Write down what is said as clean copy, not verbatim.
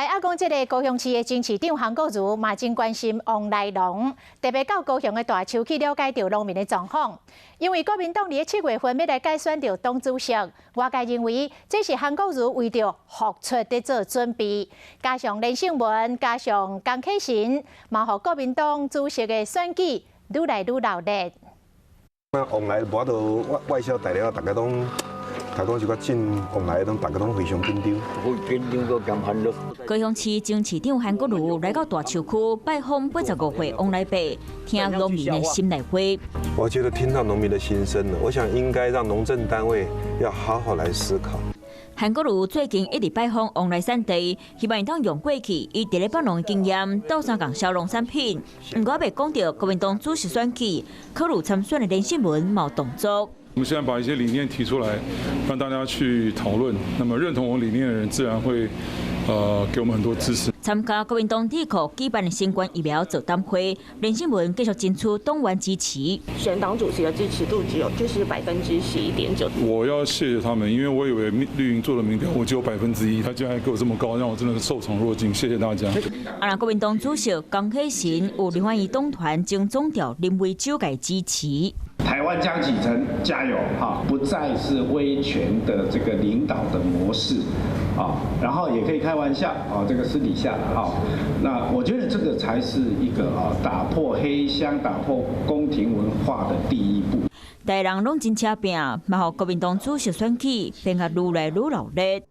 來啊，講這个高雄市的前市長韓國瑜嘛真關心王來農，特別到高雄的大樹去了解著農民的狀況。因為國民黨佇咧7月份欲來改選著黨主席，外界認為這是韓國瑜為著復出佇做準備。加上連勝文，加上江啟臣，嘛予國民黨主席的選舉愈來愈鬧熱。那王來無法度外外銷大了，大家攏一寡進往來，攏大家攏非常緊張。好緊張閣兼煩惱。高雄市前市長韓國瑜來到大樹區拜訪85歲王來伯，聽農民的心內話。我覺得聽到農民的心聲了，我想應該讓農政單位要好好來思考。韓國瑜最近一直拜訪王來產地，希望會當用過去伊佇咧北農的經驗，鬥相共銷農產品。毋過猶未講著國民黨主席選舉，考慮參選的連勝文嘛有動作。我們現在把一些理念提出來，讓大家去討論。那麼認同我理念的人，自然會，給我們很多支持。參加國民黨智庫舉辦的新冠疫苗座談會，連勝文繼續爭取黨員支持。選黨主席的支持度只有就是11.9%。我要謝謝他們，因為我以為綠營做的民調我只有1%，他竟然給我這麼高，讓我真的是受寵若驚。謝謝大家。啊，若國民黨主席江啟臣有立法院黨團前總召林為洲共支持。台灣江啟臣加油哈！不再是威權的這個領導的模式啊，然後也可以開玩笑啊，這個私底下哈。那我覺得這個才是一個啊打破黑箱、打破宮廷文化的第一步。大家人攏真車拚，嘛予國民黨主席選舉變甲愈來愈鬧熱。